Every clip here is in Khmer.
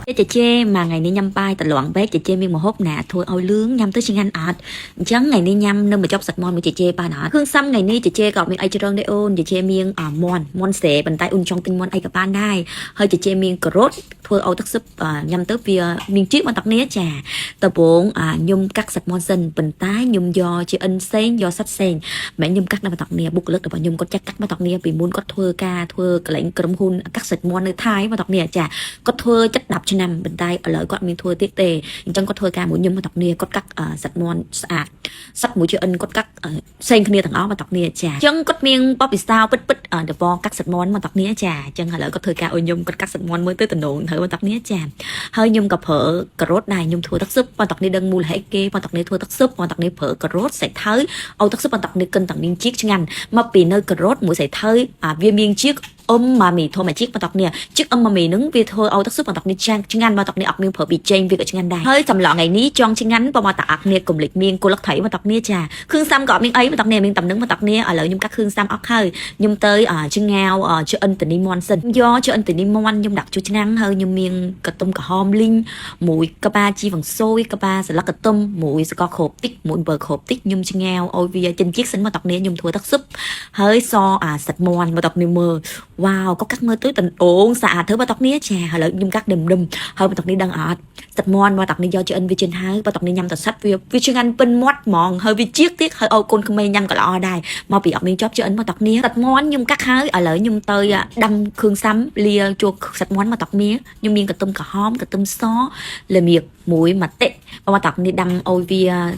ចេចេមួយថ្ងៃនេះញ៉ាំបាយតលងពេកចេចេមានម្ហូបណាធ្វើឲ្យលឿងញ៉ាំទៅឆ្ងាញ់អត់អញ្ចឹងថ្ងៃនេះញ៉ាំនៅមកចប់សាច់មាន់មួយចេចេបានអត់គ្រឿងផ្សំថ្ងៃនេះចេចេក៏មានអីច្រើនដែរអូនចេចេមានអាមាន់មាន់ស្រែប៉ុន្តែអូនចង់ទិញមាន់អីក៏បានដែរហើយចេចេមានការ៉ុតធ្វើឲ្យទឹកស៊ុបញ៉ាំទៅវាមានជាតិបន្តគ្នាចាដំបូងខ្ញុំកាក់សាច់មាន់សិនប៉ុន្តែខ្ញុំយកជាអិនផ្សេងយកសាច់ផ្សេងមិនខ្ញុំកាក់នៅបន្តគ្នាបុគ្គលិករបស់ខ្ញុំគាត់ចាក់កាក់បន្តគ្នាពីមុនគាត់ធ្វើការធ្វើកន្លែងក្រុមហ៊ុនកាក់សាច់មាន់នៅថៃបន្តគ្នាចា គាត់ធ្វើចិត្ត10ឆ្នាំប៉ុន្តែឥឡូវគាត់មានធ្វើទៀតទេអញ្ចឹងគាត់ធ្វើការមួយខ្ញុំមកតគ្នាគាត់កាក់សាច់មាន់ស្អាតសាច់មួយជាអិនគាត់កាក់ផ្សេងគ្នាទាំងអស់មកតគ្នាចាអញ្ចឹងគាត់មានបបពិសោធន៍ពិតពិតដបងកាក់សាច់មាន់មកតគ្នាចាអញ្ចឹងឥឡូវគាត់ធ្វើការឲ្យខ្ញុំគាត់កាក់សាច់មាន់មើលទៅតំណងត្រូវមកតគ្នាចាហើយខ្ញុំក៏ប្រើការ៉ុតដែរខ្ញុំធ្វើទឹកស៊ុបមកតគ្នាដឹងមូលហេតុគេមកតគ្នាធ្វើទឹកស៊ុបមកតគ្នាប្រើការ៉ុតសាច់ថៅឲ្យទឹកស៊ុបមកតគ្នាកិនទាំងមានជីកឆ្ងាញ់មកពីនៅការ៉ុតមួយសាច់ថៅអាវាមានជីកអ៊ំម៉ាមីធម្មជាតិមកតគ្នា ជឹកអឹមម៉ាមីនឹងវាធ្វើឲ្យទឹកស៊ុបបន្តនេះឆ្ងាញ់ឆ្ងាញ់មកតនេះអត់មានប្រើប៊ីចេងវាក៏ឆ្ងាញ់ដែរហើយសម្លថ្ងៃនេះចង់ឆ្ងាញ់បើមកតាអត់គ្នាកុំលេចមានគល់លឹកត្រីមកតនេះចាគ្រឿងសាំក៏អត់មានអីមកតនេះមានតំណឹងមកតនេះឥឡូវខ្ញុំកាត់គ្រឿងសាំអស់ហើយខ្ញុំទៅឆ្ងាវជអិនតនីមន់សិនយកជអិនតនីមន់ខ្ញុំដាក់ជួយឆ្នាំងហើយខ្ញុំមានកតុំក្រហមលីងមួយក្បាលជីវង្សូយក្បាលស្លឹកកតុំមួយស្ករគ្រាប់តិចមួយអំបិលគ្រាប់តិចខ្ញុំឆ្ងាវឲ្យវាចិនជីកសិនមកតនេះខ្ញុំធ្វើទឹកស៊ុបហើយសអាសាច់មាន់មកតនេះមើល វ៉ាវក៏កាត់មើលទៅតអូងស្អាតធ្វើបាតកនេះចាឥឡូវខ្ញុំកាត់ដឹមដឹមហើយបាតកនេះដឹងអត់សាច់មាន់បាតកនេះយកជាអិនវាជិនហើយបាតកនេះញ៉ាំតែសាច់វាវាឆ្ងាញ់ពិនមាត់ហ្មងហើយវាជៀកទៀតហើយឲ្យកូនក្មេងញ៉ាំក៏ល្អដែរមកពីអត់មានជាប់ជាអិនបាតកនេះសាច់មាន់ខ្ញុំកាត់ហើយឥឡូវខ្ញុំទៅដាំគ្រឿងសាំលាជួសាច់មាន់បាតកនេះខ្ញុំមានកន្ទឹមក្រហមកន្ទឹមសល្មៀកមួយមតិបាតកនេះដាំឲ្យវា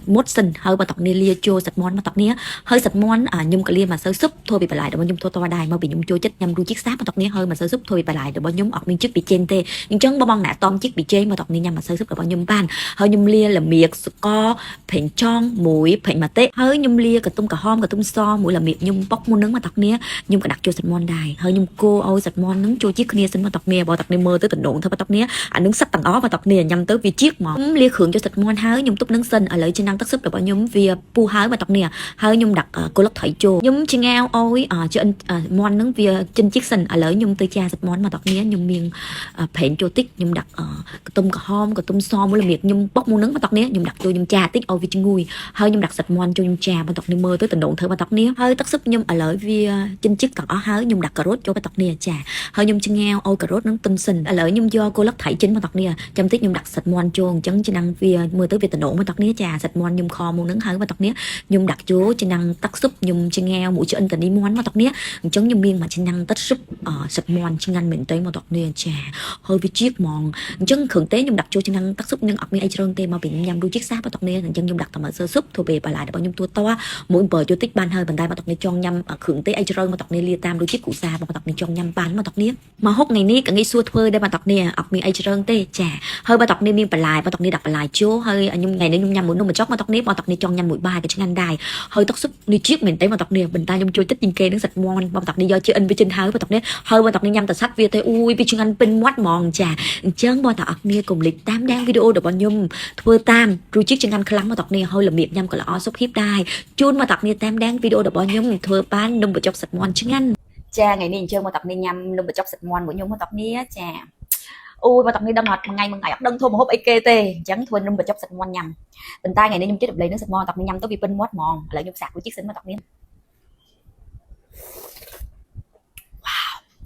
មុតសិនហើយបាតកនេះលាចូលសាច់មាន់បាតកនេះ ហើយសាច់មាន់ខ្ញុំក៏លាម្សៅស៊ុបធ្វើពីបន្លែរបស់ខ្ញុំធ្វើតដែរមកពីខ្ញុំចូលចិត្តញ៉ាំរសជាតិសាបមកតនេះហើយម្សៅស៊ុបធ្វើពីបន្លែរបស់ខ្ញុំអត់មានជាតិប៊ីចេងទេអញ្ចឹងបងបងអ្នកតមជាតិប៊ីចេងមកតនេះញ៉ាំម្សៅស៊ុបរបស់ខ្ញុំបានហើយខ្ញុំលាល្មៀកសកប្រេងចង់មួយប្រេងម៉ាតេហើយខ្ញុំលាកន្ទុំក្រហមកន្ទុំសមួយល្មៀកខ្ញុំបុកមុននឹងមកតនេះខ្ញុំក៏ដាក់ចូលសាច់មាន់ដែរហើយខ្ញុំកូរឲ្យសាច់មាន់នឹងចូលជាតិគ្នាសិនមកតនេះបើតនេះមើលទៅតំណងធ្វើតនេះអានឹងសិតទាំងអស់មកតនេះញ៉ាំទៅវាជាតិមកលាគ្រឿងចូលសាច់មាន់ហើយខ្ញុំទុកនឹងសិនឥឡូវឆ្នាំងទឹកស៊ុបរបស់ខ្ញុំវាពុះហើយមកតនេះ ហើយខ្ញុំដាក់គល់លឹកត្រីចូលខ្ញុំឆ្ងាវឲ្យជិនមាន់នឹងវាចិនជីកសិនឥឡូវខ្ញុំទៅចាសាច់មាន់មកតគ្នាខ្ញុំមានប្រេងចូលតិចខ្ញុំដាក់កន្ទុំក្រហមកន្ទុំសមួយល្មៀកខ្ញុំបុកមួយនឹងមកតគ្នាខ្ញុំដាក់ចូលខ្ញុំចាតិចឲ្យវាឈ្ងុយហើយខ្ញុំដាក់សាច់មាន់ចូលខ្ញុំចាមកតគ្នាមើលទៅតំណងធ្វើមកតគ្នាហើយទឹកស៊ុបខ្ញុំឥឡូវវាចិនជីកទាំងអស់ហើយខ្ញុំដាក់ការ៉ុតចូលមកតគ្នាចាហើយខ្ញុំឆ្ងាវឲ្យការ៉ុតនឹងទិនសិនឥឡូវខ្ញុំយកគល់លឹកត្រីចិនមកតគ្នាចាំតិចខ្ញុំដាក់សាច់មាន់ចូលអញ្ចឹងឆ្នាំងវាមើលទៅវាតំណងមកតគ្នាចាសាច់មាន់ខ្ញុំខមួយនឹងហើយមកតគ្នា ខ្ញុំដាក់ចូលឆ្នាំងទឹកស៊ុបខ្ញុំឆ្ងាវមួយឆ្អិនតានីមាន់មកតនេះអញ្ចឹងខ្ញុំមានមួយឆ្នាំងទឹកស៊ុបសាច់មាន់ឆ្ងាញ់មែនតើមកតនេះចាហើយវាជាតិហ្មងអញ្ចឹងគ្រឿងទេខ្ញុំដាក់ចូលឆ្នាំងទឹកស៊ុបនឹងអត់មានអីច្រើនទេមកពីខ្ញុំញ៉ាំរសជាតិសាបតនេះអញ្ចឹងខ្ញុំដាក់តែម្សៅស៊ុបធ្វើពេលបន្លែរបស់ខ្ញុំទួតមួយអំបិលចូលតិចបានហើយប៉ុន្តែមកតនេះចង់ញ៉ាំគ្រឿងទេអីច្រើនមកតនេះលាតាមរសជាតិគ្រូសាមកតនេះចង់ញ៉ាំបានមកតនេះមកហុកថ្ងៃនេះក៏ងាយស្រួលធ្វើដែរមកតនេះអត់មានអីច្រើនទេចាហើយបើតនេះមានបន្លែបើតនេះដាក់បន្លែចូលហើយខ្ញុំថ្ងៃនេះខ្ញុំញ៉ាំមួយនំបញ្ចុកមកតនេះបើតនេះចង់ញ៉ាំមួយបាយក៏ឆ្ងាញ់ដែរ ហើយទឹកស៊ុបនេះជាតិមែនទេមកតនេះប៉ុន្តែខ្ញុំជួយចិត្តជាងគេនឹងសាច់មាន់មកតនេះយកជាអិនវាចិនហើយមកតនេះហើយមកតនេះញ៉ាំតែសាច់វាទៅអូយវាឆ្ងាញ់ពេញមាត់ហ្មងចាអញ្ចឹងបងតាអរគ្នាកុំលេចតាមដានវីដេអូរបស់ខ្ញុំធ្វើតាមរសជាតិឆ្ងាញ់ខ្លាំងមកតនេះហើយល្មៀបញ៉ាំក៏ល្អសុខភាពដែរជូនមកតនេះតាមដានវីដេអូរបស់ខ្ញុំធ្វើបាននំបញ្ចុកសាច់មាន់ឆ្ងាញ់ចាថ្ងៃនេះអញ្ជើញមកតនេះញ៉ាំនំបញ្ចុកសាច់មាន់មួយខ្ញុំមកតនេះចាអូយមកតនេះដឹងអត់មួយថ្ងៃមួយថ្ងៃអត់ដឹងធ្វើម្ហូបអីគេទេអញ្ចឹងធ្វើនំបញ្ចុកសាច់មាន់ញ៉ាំប៉ុន្តែថ្ងៃនេះខ្ញុំចិត្តរំលែកនឹងសាច់មាន់តនេះញ៉ាំទៅវាពេញមាត់ហ្មងឥឡូវខ្ញុំសាកមួយជីកសិនមកតនេះ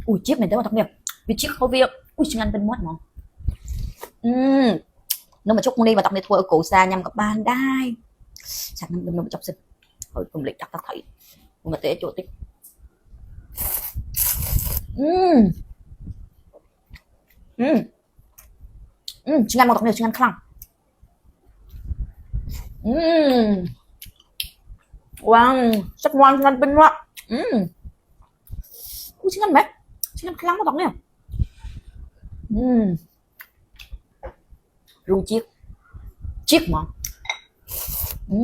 អូជាតិមែនទេមកតនេះវាជាតិហើយវាអូឆ្ងាញ់ពេញមាត់ហ្មងអឺនំបញ្ចុកនេះមកតនេះធ្វើឲ្យកូសាញ៉ាំក៏បានដែរសាក់នំនំបញ្ចុកសិនហើយកុំលេចដាក់ទឹកថៃមកទេចូលតិចអឺអឺអឺឆ្ងាញ់មកតនេះឆ្ងាញ់ខ្លាំងអឺវ៉ាវសាច់មាន់ឆ្ងាញ់ពេញមាត់អឺអូឆ្ងាញ់មែនឆ្ងាញ់ខ្លាំងមកតនេះអឺរសជាតិជាតិហ្មងអឺ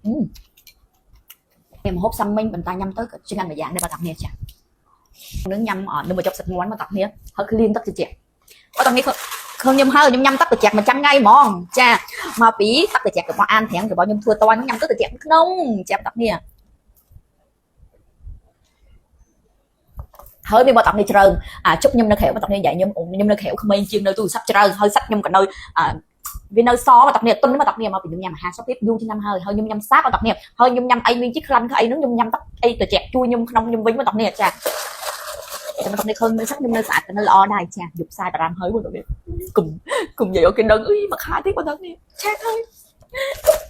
អឺខ្ញុំហូបសាំមិញប៉ុន្តែញ៉ាំទៅក៏ឆ្ងាញ់មួយយ៉ាងដែរបាទតានេះចានឹងញ៉ាំនំបញ្ចុកសាច់មាន់មកតានេះហើយក្លៀនទឹកត្រជាក់អត់តានេះឃើញខ្ញុំហើយខ្ញុំញ៉ាំទឹកត្រជាក់មួយចាំថ្ងៃហ្មងចាមកពីទឹកត្រជាក់របស់អានប្រាំងរបស់ខ្ញុំធ្វើតហ្នឹងញ៉ាំទៅត្រជាក់ក្នុងចាតានេះ ហើយមានបតអនេះច្រើនអាជប់ខ្ញុំនៅក្រៅបតនេះនិយាយខ្ញុំខ្ញុំនៅក្រៅក្មេងជាងនៅទូរស័ព្ទច្រើនហើយសាច់ខ្ញុំក៏នៅអាវានៅសបតនេះទុនបតនេះមកពីខ្ញុំញ៉ាំអាហារសុខភាពយូរឆ្នាំហើយហើយខ្ញុំញ៉ាំសាបតនេះហើយខ្ញុំញ៉ាំអីមានជីក្លិនអីហ្នឹងខ្ញុំញ៉ាំទឹកអីត្រជាក់ជួយខ្ញុំក្នុងខ្ញុំវិញបតនេះចាតែបតនេះឃើញមើលសាច់ខ្ញុំនៅស្អាតនៅល្អដែរចាយប់ផ្សាយបារាំហើយបតនេះគុំគុំនិយាយឲ្យគេដឹងអីមួយខែទៀតបតនេះឆែកហើយ។